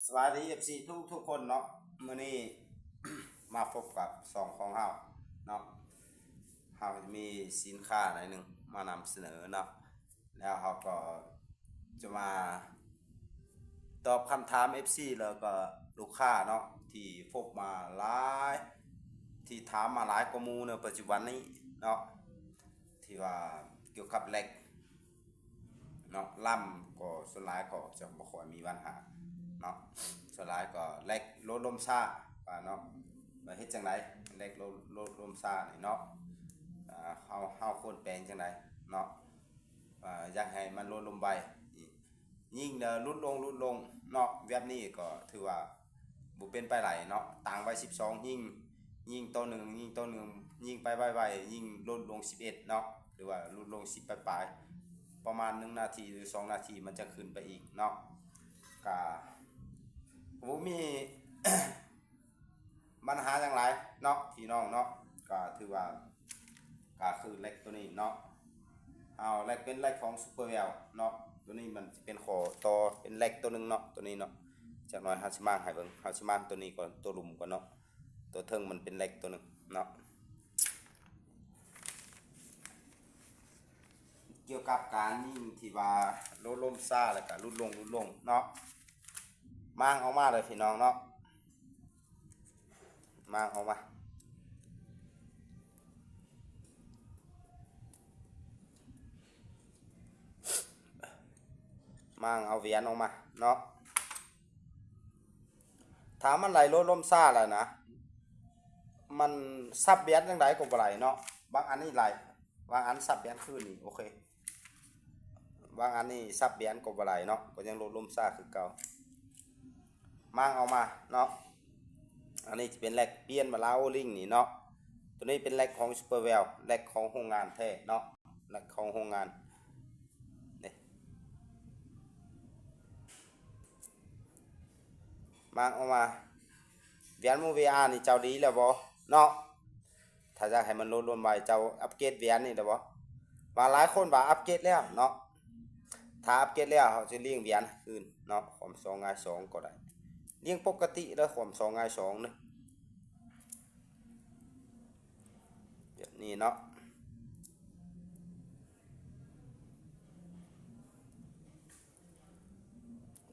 ສະບາຍດີ ເອັຟຊີ ທຸກໆຄົນເນາະ, ມື້ນີ້ ມາພົບກັບຊ່ອງຂອງເຮົາເນາະ. ເຮົາມີສິນຄ້າໜ້ອຍໜຶ່ງມານຳສະເໜີເນາະ, ແລ້ວເຮົາກໍຈະມາຕອບຄຳຖາມ ເອັຟຊີ ແລ້ວກໍລູກຄ້າເນາະ ທີ່ພົບມາຫຼາຍ ທີ່ຖາມມາຫຼາຍກວ່າໝູ່ໃນປັດຈຸບັນນີ້ເນາະ, ທີ່ວ່າກ່ຽວກັບແລັກ ເນາະ, ລຳກໍສ່ວນຫຼາຍກໍຈະບໍ່ຄ່ອຍມີບັນຫາເນາະ, ສ່ວນຫຼາຍກໍແລັກໂຫຼດລົມຊ້າວ່າເນາະ, ວ່າເຮັດຈັ່ງໃດແລັກໂຫຼດ ໂຫຼດລົມຊ້ານີ້ເນາະ, ເຮົາ ເຮົາຄວນແປງຈັ່ງໃດເນາະ, ຢາກໃຫ້ມັນໂຫຼດລົມໄວ, ຍິງແລ້ວຫຼຸດລົງ ຫຼຸດລົງເນາະ, ແບບນີ້ກໍຖືວ່າ ບໍ່ເປັນໄປໄດ້ເນາະ, ຕັ້ງໄວ້ສິບສອງຍິງ ຍິງຕໍ່ໜຶ່ງ ຍິງຕໍ່ໜຶ່ງ ຍິງໄປໄວໆ ຍິງຫຼຸດລົງສິບເອັດເນາະ ຫຼືວ່າຫຼຸດລົງສິບປາຍໆ ປະມານໜຶ່ງນາທີ ຫຼື ສອງນາທີ ມັນຈະຂຶ້ນໄປອີກເນາະ, ກະບໍ່ມີບັນຫາຫຍັງຫຼາຍເນາະ ພີ່ນ້ອງເນາະ, ກະຖືວ່າ ກະຄືແລັກໂຕນີ້ເນາະ, ເອົາແລັກເປັນແລັກຂອງຊຸບເປີແວວເນາະ, ໂຕນີ້ມັນຊິເປັນຂໍ້ຕໍ່ເປັນແລັກໂຕໜຶ່ງເນາະ ໂຕນີ້ເນາະ. ຈັກໜ້ອຍເຮົາຊິມາງໃຫ້ເບິ່ງ, ເຮົາຊິມາງໂຕນີ້ກ່ອນ ໂຕລຸ່ມກ່ອນເນາະ, ໂຕເທິງມັນເປັນແລັກໂຕໜຶ່ງເນາະ. ກ່ຽວກັບການຍິງທີ່ວ່າໂຫຼດລົມຊ້າ ແລ້ວກະຫຼຸດລົງ ຫຼຸດລົງເນາະ, ມາງອອກມາເດີພີ່ນ້ອງເນາະ. ມາງອອກມາ ມາງເອົາແຫວນອອກມາເນາະ. ຖ້າມັນໄຫຼໂຫຼດລົມຊ້າແລ້ວນະ ມັນສັບແຫວນຈັ່ງໃດກໍບໍ່ໄຫຼເນາະ, ບາງອັນນີ້ໄຫຼ ບາງອັນສັບແຫວນຄືນນີ້ ໂອເຄ, ບາງອັນນີ້ສັບແຫວນກໍບໍ່ໄຫຼເນາະ, ກໍຍັງໂຫຼດລົມຊ້າຄືເກົ່າ. ມາງເອົາມາເນາະ, ອັນນີ້ຈະເປັນແລັກປ່ຽນມາລາໂອລິງນີ້ເນາະ, ໂຕນີ້ເປັນແລັກຂອງຊຸບເປີແວວ ແລັກຂອງໂຮງງານແທ້ເນາະ, ແລັກຂອງໂຮງງານນີ້. ມາງເອົາມາ, ແຫວນໝູ່ ວີອາ ນີ້ເຈົ້າດີແລ້ວບໍ່ເນາະ? ຖ້າຢາກໃຫ້ມັນໂຫຼດລົມໄວ ເຈົ້າອັບເກຣດແຫວນນີ້ໄດ້ບໍ່? ວ່າຫຼາຍຄົນວ່າອັບເກຣດແລ້ວເນາະ, ຖ້າອັບເກຣດແລ້ວ ເຮົາຈະລຽງແຫວນຄືນເນາະ, ຄວາມສອງຫງາຍສອງກໍໄດ້, ລຽງປົກກະຕິເດີ, ຄວາມສອງຫງາຍສອງເດີ, ແບບນີ້ເນາະ.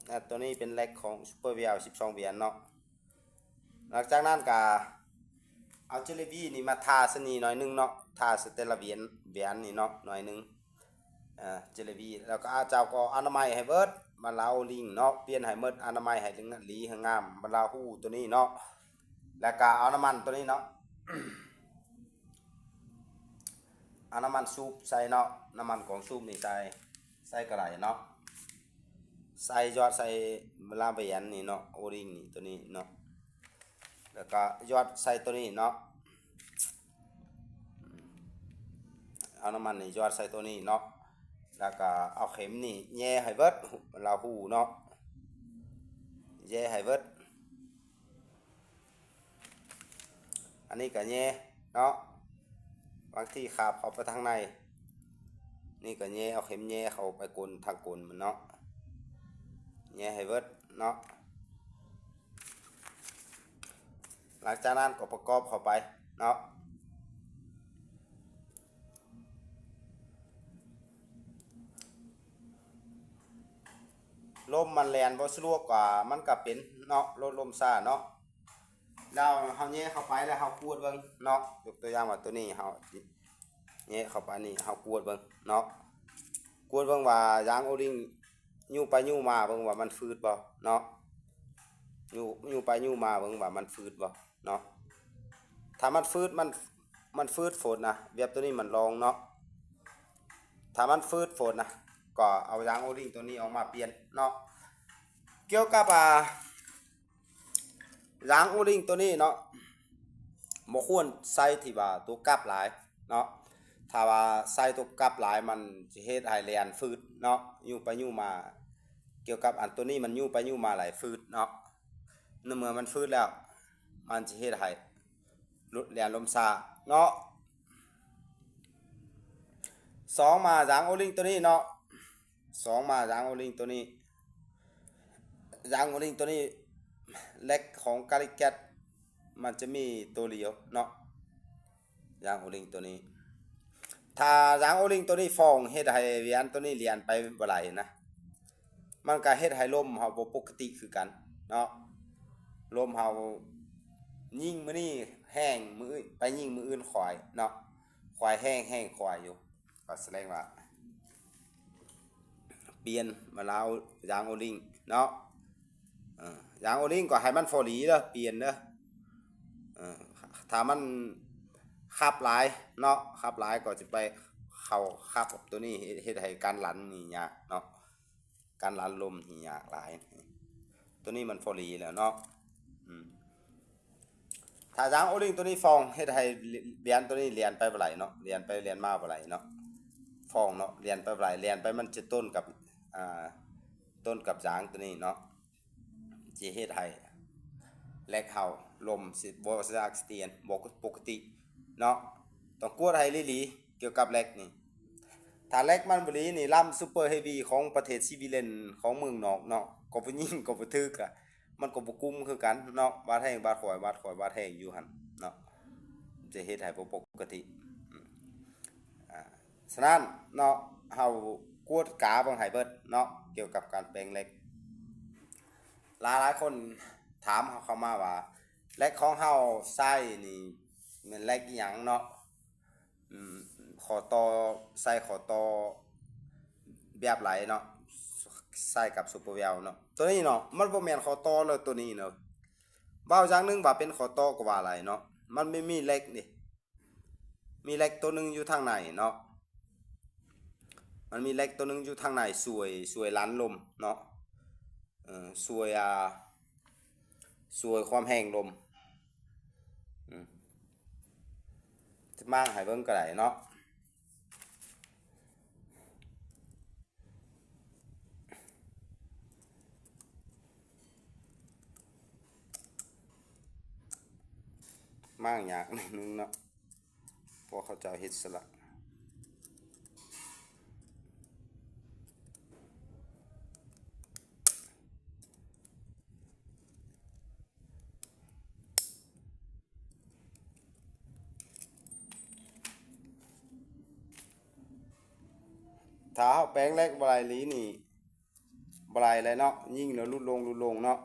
ອາ ຕົວນີ້ເປັນແລັກຂອງຊຸບເປີແວວ ສິບສອງແຫວນເນາະ. ຫຼັງຈາກນັ້ນກະເອົາເຈລວີນີ້ມາທາໃສ່ນີ້ໜ້ອຍໜຶ່ງເນາະ, ທາໃສ່ແຕ່ລະແຫວນ ແຫວນນີ້ເນາະ ໜ້ອຍໜຶ່ງ, ອາ ເຈລວີ. ແລ້ວກໍເຈົ້າກໍອະນາໄມໃຫ້ເບິດ ມາລາໂອລິງເນາະ, ປ່ຽນໃຫ້ໝົດ, ອະນາໄມໃຫ້ຫຼີໃຫ້ງາມ ມາລາຮູຕົວນີ້ເນາະ. ແລ້ວກໍເອົານ້ຳມັນຕົວນີ້ເນາະ, ເອົານ້ຳມັນສູບໃສ່ເນາະ, ນ້ຳມັນກອງສູບນີ້ໃສ່ ໃສ່ກໍໄດ້ເນາະ, ໃສ່ ຢອດໃສ່ລາແຫວນນີ້ເນາະ, ໂອລິງນີ້ ຕົວນີ້ເນາະ, ແລ້ວກໍຢອດໃສ່ຕົວນີ້ເນາະ, ເອົານ້ຳມັນນີ້ຢອດໃສ່ຕົວນີ້ເນາະ, ແລ້ວກໍເອົາເຂັມນີ້ແຍ່ໃຫ້ເບິດລາຮູເນາະ, ແຍ່ໃຫ້ເບິດ. ອັນນີ້ກໍແຍ່ເນາະ, ບາງທີຂາບເຂົ້າໄປທາງໃນ, ນີ້ກໍແຍ່ ເອົາເຂັມແຍ່ເຂົ້າໄປກົ້ນ ທາງກົ້ນມັນເນາະ, ແຍ່ໃຫ້ເບິດເນາະ. ຫຼັງຈາກນັ້ນກໍປະກອບເຂົ້າໄປເນາະ. ລົມມັນແລ່ນບໍ່ສະດວກກະ ມັນກະເປັນເນາະ, ໂຫຼດລົມຊ້າເນາະ. ແລ້ວເຮົາແຍ່ເຂົ້າໄປ ແລ້ວເຮົາກວດເບິ່ງເນາະ, ຍົກຕົວຢ່າງວ່າຕົວນີ້ ເຮົາແຍ່ເຂົ້າໄປນີ້ ເຮົາກວດເບິ່ງເນາະ, ກວດເບິ່ງວ່າຢາງໂອລິງຍູ້ໄປຍູ້ມາເບິ່ງວ່າມັນຝືດບໍ່ເນາະ, ຍູ້ ຍູ້ໄປຍູ້ມາເບິ່ງວ່າມັນຝືດບໍ່ເນາະ. ຖ້າມັນຝືດ ມັນ ມັນຝືດຝົນນະ, ແບບຕົວນີ້ມັນລອງເນາະ, ຖ້າມັນຝືດຝົນນະ ກໍເອົາຢາງໂອລິງຕົວນີ້ອອກມາປ່ຽນເນາະ. ກ່ຽວກັບ ອ່າ ຢາງໂອລິງຕົວນີ້ເນາະ ບໍ່ຄວນໃສ່ທີ່ວ່າຕົວກັບຫຼາຍເນາະ, ຖ້າວ່າໃສ່ຕົວກັບຫຼາຍ ມັນຈະເຮັດໃຫ້ແລ່ນຝືດເນາະ, ຍູ້ໄປຍູ້ມາ. ກ່ຽວກັບອັນຕົວນີ້ ມັນຍູ້ໄປຍູ້ມາຫຼາຍຝືດເນາະ, ໃນເມື່ອມັນຝືດແລ້ວ ມັນຈະເຮັດໃຫ້ ຫຼຸດແລ່ນລົມຊ້າເນາະ. ສອງມາຢາງໂອລິງຕົວນີ້ເນາະ, ສອງມາຢາງໂອລິງຕົວນີ້ ຢາງໂອລິງໂຕນີ້ ເຫຼັກຂອງກາລິແກັດ ມັນຈະມີໂຕດຽວເນາະ ຢາງໂອລິງໂຕນີ້. ຖ້າຢາງໂອລິງໂຕນີ້ຟອງ ເຮັດໃຫ້ຫວຽນໂຕນີ້ລຽນໄປບໍ່ໄຫຼນະ ມັນກະເຮັດໃຫ້ລົມເຮົາບໍ່ປົກກະຕິຄືກັນເນາະ. ລົມເຮົາຍິງມື້ນີ້ແຮງ ມື້ອື່ນ ໄປຍິງມື້ອື່ນຄວາຍເນາະ ຄວາຍແຮງ ແຮງຄວາຍຢູ່ ກໍສະແດງວ່າ ປ່ຽນມາລາວຢາງໂອລິງເນາະ. ເອີ ຢາງໂອລິງກໍໃຫ້ມັນພໍດີເດີ ປ່ຽນເດີ. ເອີ ຖ້າມັນຂັບຫຼາຍເນາະ ຂັບຫຼາຍກໍຈະໄປເຂົ້າຂັບຕົວນີ້ ເຮັດ ເຮັດໃຫ້ການລັນນີ້ຍາກເນາະ ການລັນລົມນີ້ຍາກຫຼາຍ. ຕົວນີ້ມັນພໍດີແລ້ວເນາະ ອືມ. ຖ້າຢາງໂອລິງໂຕນີ້ຟອງ ເຮັດໃຫ້ຫວຽນໂຕນີ້ລຽນໄປບໍ່ໄຫຼເນາະ ລຽນໄປລຽນມາບໍ່ໄຫຼເນາະ ຟອງເນາະ ລຽນໄປບໍ່ໄຫຼ ລຽນໄປມັນຈະຕົນກັບ ອ່າ ຕົນກັບຢາງໂຕນີ້ເນາະ ຊິເຮັດໃຫ້ເຫຼັກເຮົາລົມຊິບໍ່ສະດຽນ ບໍ່ປົກກະຕິເນາະ. ຕ້ອງກວດໃຫ້ດີໆ ກ່ຽວກັບເຫຼັກນີ້ ຖ້າເຫຼັກມັນບໍ່ດີນີ້ ລຳຊຸບເປີເຮວີຂອງປະເທດສະວີເດນ ຂອງເມືອງນອກເນາະ ກໍບໍ່ຍິງກໍບໍ່ຖືກ ກະ ມັນກໍບໍ່ກຸ້ມຄືກັນເນາະ ບາດແຮງບາດຄວາຍ ບາດຄວາຍບາດແຮງຢູ່ຫັ້ນເນາະ ຈະເຮັດໃຫ້ບໍ່ປົກກະຕິ. ອາ ສະນັ້ນເນາະ ເຮົາກວດກາເບິ່ງໃຫ້ເບິດເນາະ ກ່ຽວກັບການແປງເຫຼັກ. ຫຼາຍໆຄົນຖາມເຮົາເຂົ້າມາວ່າ ເຫຼັກຂອງເຮົາໃຊ້ນີ້ແມ່ນເຫຼັກອີ່ຫຍັງເນາະ? ອືມ ຂໍ້ຕໍ່ ໃສ່ຂໍ້ຕໍ່ແບບໃດເນາະ ໃສ່ກັບຊຸບເປີແວວເນາະ ໂຕນີ້ເນາະ ມັນບໍ່ແມ່ນຂໍ້ຕໍ່ເລີຍໂຕນີ້ເນາະ ເວົ້າຢ່າງໜຶ່ງວ່າເປັນຂໍ້ຕໍ່ກໍວ່າໄດ້ເນາະ ມັນມີ ມີເຫຼັກນີ້ ມີເຫຼັກໂຕໜຶ່ງຢູ່ທາງໃນເນາະ ມັນມີເຫຼັກໂຕໜຶ່ງຢູ່ທາງໃນຊ່ວຍ ຊ່ວຍລັນລົມເນາະ ເອີ ຊ່ວຍ ອ່າ ຊ່ວຍຄວາມແຮງລົມ ອືມ ຈະມ້າງໃຫ້ເບິ່ງກໍໄດ້ເນາະ ມ້າງຍາກໜ້ອຍໜຶ່ງເນາະ ພວກເຂົາເຈົ້າເຮັດສະລະ ຖ້າເຮົາແປງເຫຼັກບໍ່ໄດ້ອີ່ຫຼີນີ້ ບໍ່ໄດ້ແລ້ວເນາະ ຍິງແລ້ວຫຼຸດລົງ ຫຼຸດລົງເນາະ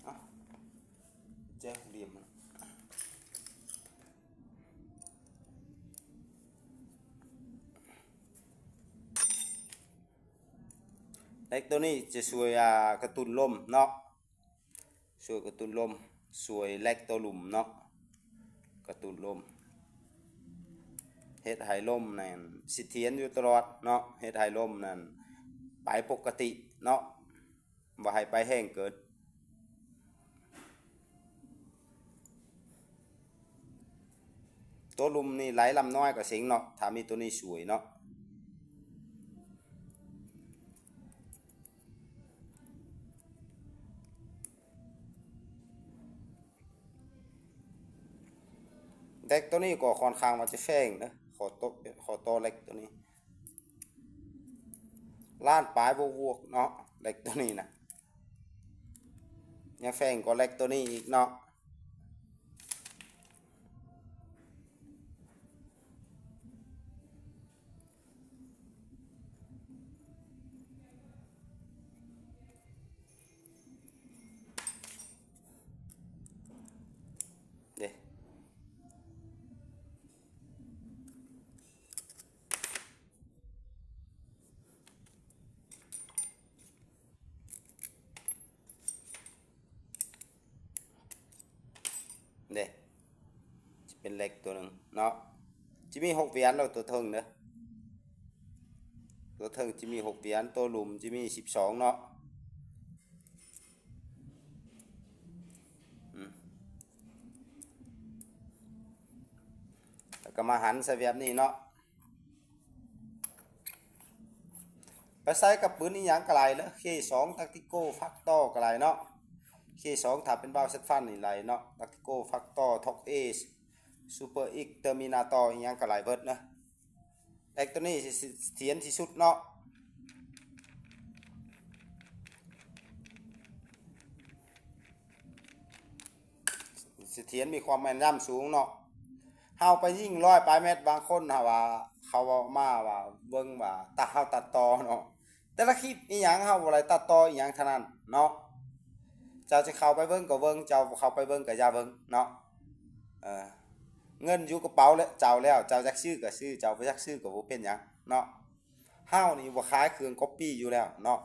ເອົາ ແຈກຫຼ່ຽມ ເຫຼັກໂຕນີ້ຈະຊ່ວຍ ອ່າ ກະຕຸ້ນລົມເນາະ ຊ່ວຍກະຕຸ້ນລົມ ຊ່ວຍເຫຼັກໂຕລຸ່ມເນາະ ກະຕຸ້ນລົມ ເຮັດໃຫ້ລົມນັ້ນສະຖຽນຢູ່ຕະຫຼອດເນາະ ເຮັດໃຫ້ລົມນັ້ນໄປປົກກະຕິເນາະ ບໍ່ໃຫ້ໄປແຮງເກີນ. ໂຕລຸ່ມນີ້ໄຫຼລຳນ້ອຍກໍເສັງເນາະ ຖ້າມີໂຕນີ້ຊ່ວຍເນາະ. ເຫຼັກໂຕນີ້ກໍຂ້ອນຂ້າງວ່າຈະແພງເດີ ຂໍໂຕ ຂໍຕໍ່ເຫຼັກໂຕນີ້ ລ້ານປາຍບວກໆເນາະ ເຫຼັກໂຕນີ້ນະ ຍັງແພງກວ່າເຫຼັກໂຕນີ້ອີກເນາະ. ເດ້ ເດ້ ຈະເປັນເຫຼັກຕົວໜຶ່ງເນາະ ຈະມີຫົກຫວຽນເນາະ ຕົວເທິງເດີ ຕົວເທິງຈະມີຫົກຫວຽນ ຕົວລຸ່ມຈະມີສິບສອງເນາະ ອືມ ແລ້ວກໍມາຫັນໃສ່ແບບນີ້ເນາະ. ໄປໃຊ້ກັບປືນອີ່ຫຍັງກໍໄດ້ເດີ ເຄສອງ Tactical Factor ກໍໄດ້ເນາະ ເຄສອງ ຖ້າເປັນ Bow Shot Fun ນີ້ໄດ້ເນາະ Tactical Factor ທອກເອ Super X Terminator ອີ່ຫຍັງກໍໄດ້ເບິດເນາະ. ເຫຼັກໂຕນີ້ຊິ ຊິສະຖຽນທີ່ສຸດເນາະ ສະຖຽນ ມີຄວາມແມ່ນຍຳສູງເນາະ. ເຮົາໄປຍິງຮ້ອຍປາຍແມັດ ບາງຄົນຫາວ່າ ເຂົາເວົ້າມາວ່າ ເບິ່ງວ່າ ຕາ ເຮົາຕັດຕໍ່ເນາະ ແຕ່ລະຄລິບອີ່ຫຍັງ ເຮົາບໍ່ໄດ້ຕັດຕໍ່ອີ່ຫຍັງທັງນັ້ນເນາະ. ເຈົ້າຈະເຂົ້າໄປເບິ່ງກໍເບິ່ງ ເຈົ້າບໍ່ເຂົ້າໄປເບິ່ງກໍຢ່າເບິ່ງເນາະ. ເອີ ເງິນຢູ່ກະເປົາແລ້ວ ເຈົ້າແລ້ວ ເຈົ້າຢາກຊື້ກໍຊື້ ເຈົ້າບໍ່ຢາກຊື້ກໍບໍ່ເປັນຫຍັງເນາະ. ເຮົານີ້ບໍ່ຂາຍເຄື່ອງກັອບປີ້ຢູ່ແລ້ວເນາະ.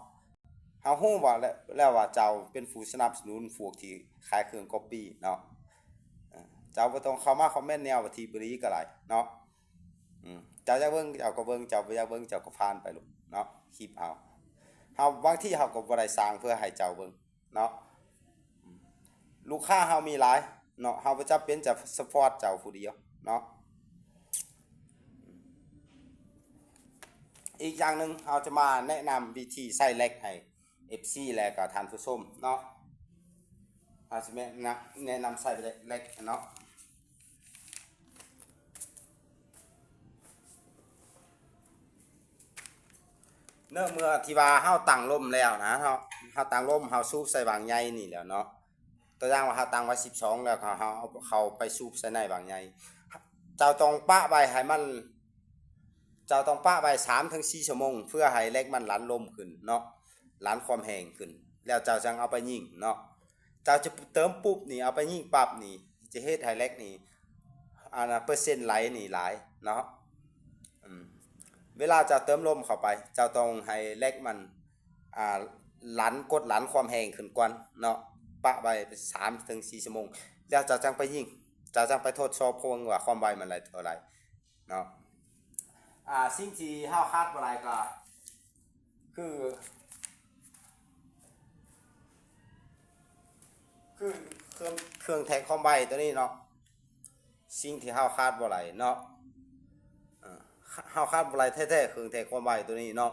ເຮົາຮູ້ວ່າແລ້ວ ແລ້ວວ່າເຈົ້າເປັນຜູ້ສະໜັບສະໜູນພວກທີ່ຂາຍເຄື່ອງກັອບປີ້ເນາະ. ເອີ ເຈົ້າບໍ່ຕ້ອງເຂົ້າມາຄອມເມັນແນວທີ່ບໍ່ດີກໍໄດ້ເນາະ. ອືມ ເຈົ້າຢາກເບິ່ງເຈົ້າກໍເບິ່ງ ເຈົ້າບໍ່ຢາກເບິ່ງເຈົ້າກໍຜ່ານໄປໂລດເນາະ ຄລິບເຮົາ. ເຮົາ ບາງທີເຮົາກໍບໍ່ໄດ້ສ້າງເພື່ອໃຫ້ເຈົ້າເບິ່ງເນາະ. ອືມ ລູກຄ້າເຮົາມີຫຼາຍເນາະ ເຮົາບໍ່ຈຳເປັນຈະສະພອດເຈົ້າຜູ້ດຽວເນາະ. ອີກຢ່າງໜຶ່ງ ເຮົາຈະມາແນະນຳວິທີໃສ່ເຫຼັກໃຫ້ເອັຟຊີ ແລະກໍທ່ານຜູ້ຊົມເນາະ. ເຮົາຊິແນະນຳ ແນະນຳໃສ່ເຫຼັກເນາະ. ເມື່ອ ເມື່ອທີ່ວ່າເຮົາຕັ້ງລົມແລ້ວນະເນາະ ເຮົາຕັ້ງລົມ ເຮົາສູບໃສ່ຫວ່າງໃຍນີ້ແລ້ວເນາະ. ຕົວຢ່າງວ່າເຮົາຕັ້ງໄວ້ສິບສອງແລ້ວ ເຮົາ ເຮົາເອົາເຂົ້າໄປສູບໃສ່ໃນຫວ່າງໃຍ ເຈົ້າຕ້ອງປະໄວ້ໃຫ້ມັນ ເຈົ້າຕ້ອງປະໄວ້ສາມເຖິງສີ່ຊົ່ວໂມງ ເພື່ອໃຫ້ເຫຼັກມັນຫຼັນລົມຂຶ້ນເນາະ ຫຼັນຄວາມແຮງຂຶ້ນ ແລ້ວເຈົ້າຈັ່ງເອົາໄປຍິງເນາະ. ເຈົ້າຈະເຕີມປຸບນີ້ ເອົາໄປຍິງປັບນີ້ ຈະເຮັດໃຫ້ເຫຼັກນີ້ ອັນ ເປີເຊັນໄຫຼນີ້ຫຼາຍເນາະ. ອືມ ເວລາເຈົ້າເຕີມລົມເຂົ້າໄປ ເຈົ້າຕ້ອງໃຫ້ເຫຼັກມັນ ອ່າ ຫຼັນ ກົດຫຼັນຄວາມແຮງຂຶ້ນກ່ອນເນາະ ປະໄວ້ສາມເຖິງສີ່ຊົ່ວໂມງ ແລ້ວເຈົ້າຈັ່ງໄປຍິງ ເຈົ້າຈັ່ງໄປທົດສອບເບິ່ງວ່າຄວາມໄວມັນໄດ້ເທົ່າໃດເນາະ. ອ່າ ສິ່ງທີ່ເຮົາຂາດບໍ່ໄດ້ກໍຄື ຄືເຄື່ອງ ເຄື່ອງແທກຄວາມໄວຕົວນີ້ເນາະ ສິ່ງທີ່ເຮົາຂາດບໍ່ໄດ້ເນາະ. ເອີ ເຮົາຂາດບໍ່ໄດ້ແທ້ໆ ເຄື່ອງແທກຄວາມໄວຕົວນີ້ເນາະ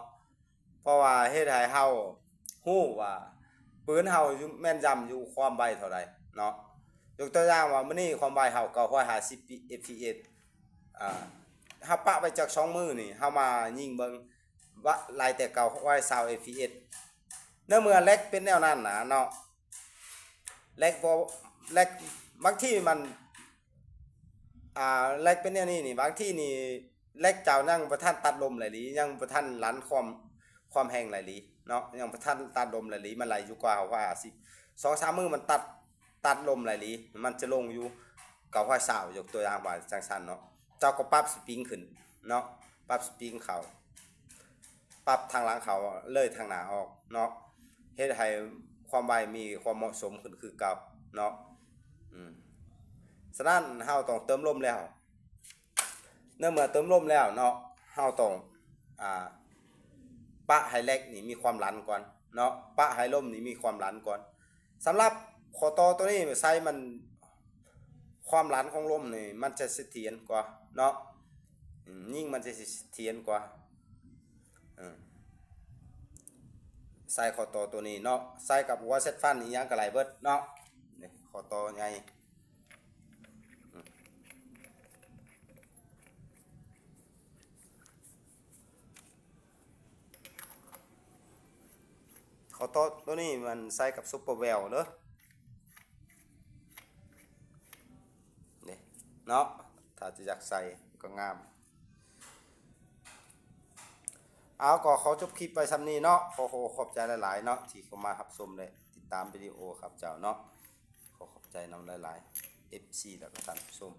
ເພາະວ່າເຮັດໃຫ້ເຮົາຮູ້ວ່າປືນເຮົາຢູ່ ແມ່ນຢຳຢູ່ຄວາມໄວເທົ່າໃດເນາະ. ຍົກຕົວຢ່າງວ່າມື້ນີ້ຄວາມໄວເຮົາເກົ້າຮ້ອຍຫ້າສິບເອັຟພີເອັສ ອ່າ ເຮົາປະໄວ້ຈັກສອງມື້ນີ້ ເຮົາມາຍິງເບິ່ງ ວ່າໄລ່ແຕ່ເກົ້າຮ້ອຍຊາວເອັຟພີເອັສ ໃນເມື່ອເຫຼັກເປັນແນວນັ້ນນະເນາະ ເຫຼັກບໍ່ ເຫຼັກບາງທີມັນ ອ່າ ເຫຼັກເປັນແນວນີ້ນີ້ ບາງທີນີ້ເຫຼັກເຈົ້າຍັງບໍ່ທັນຕັດລົມຫຼາຍຫຼີ ຍັງບໍ່ທັນຫຼັນຄວາມ ຄວາມແຮງຫຼາຍຫຼີເນາະ ຍັງບໍ່ທັນຕັດລົມຫຼາຍຫຼີ ມັນໄລ່ຢູ່ເກົ້າຮ້ອຍຫ້າສິບ ສອງສາມມື້ມັນຕັດ ຕັດລົມຫຼາຍຫຼີ ມັນຈະລົງຢູ່ເກົ້າຮ້ອຍຊາວ ຍົກຕົວຢ່າງວ່າຈັ່ງຊັ້ນເນາະ ເຈົ້າກໍປັບສະປຣິງຂຶ້ນເນາະ ປັບສະປຣິງເຂົ້າ ປັບທາງຫຼັງເຂົ້າ ເລີຍທາງໜ້າອອກເນາະ ເຮັດໃຫ້ຄວາມໄວມີຄວາມເໝາະສົມຂຶ້ນຄືເກົ່າເນາະ. ອືມ ສະນັ້ນເຮົາຕ້ອງເຕີມລົມແລ້ວ ໃນເມື່ອເຕີມລົມແລ້ວເນາະ ເຮົາຕ້ອງ ອ່າ ປະໃຫ້ເຫຼັກນີ້ມີຄວາມຫຼັນກ່ອນເນາະ ປະໃຫ້ລົມນີ້ມີຄວາມຫຼັນກ່ອນ. ສຳລັບຂໍ້ຕໍ່ຕົວນີ້ໃສ່ມັນ ຄວາມຫຼັນຂອງລົມນີ້ມັນຈະສະຖຽນກວ່າເນາະ ອືມ ຍິງມັນຈະສະຖຽນກວ່າ. ເອີ ໃສ່ຂໍ້ຕໍ່ຕົວນີ້ເນາະ ໃສ່ກັບຫົວເຊັດຟັນອີ່ຫຍັງກໍໄດ້ເບິດເນາະ ນີ້ ຂໍ້ຕໍ່ໃຫຍ່ ຂໍ້ຕໍ່ຕົວນີ້ມັນໃສ່ກັບຊຸບເປີແວວເດີ ນີ້ເນາະ ຖ້າຈະຢາກໃສ່ກໍງາມ. ເອົາ ກໍຂໍຈົບຄລິບໄວ້ສ່ຳນີ້ເນາະ ຂໍຂອບໃຈຫຼາຍໆເນາະ ທີ່ເຂົ້າມາຮັບຊົມ ແລະ ຕິດຕາມວິດີໂອຂ້າພະເຈົ້າເນາະ ຂໍຂອບໃຈນຳຫຼາຍໆ ເອັຟຊີ ແລະ ກໍທ່ານຜູ້ຊົມ.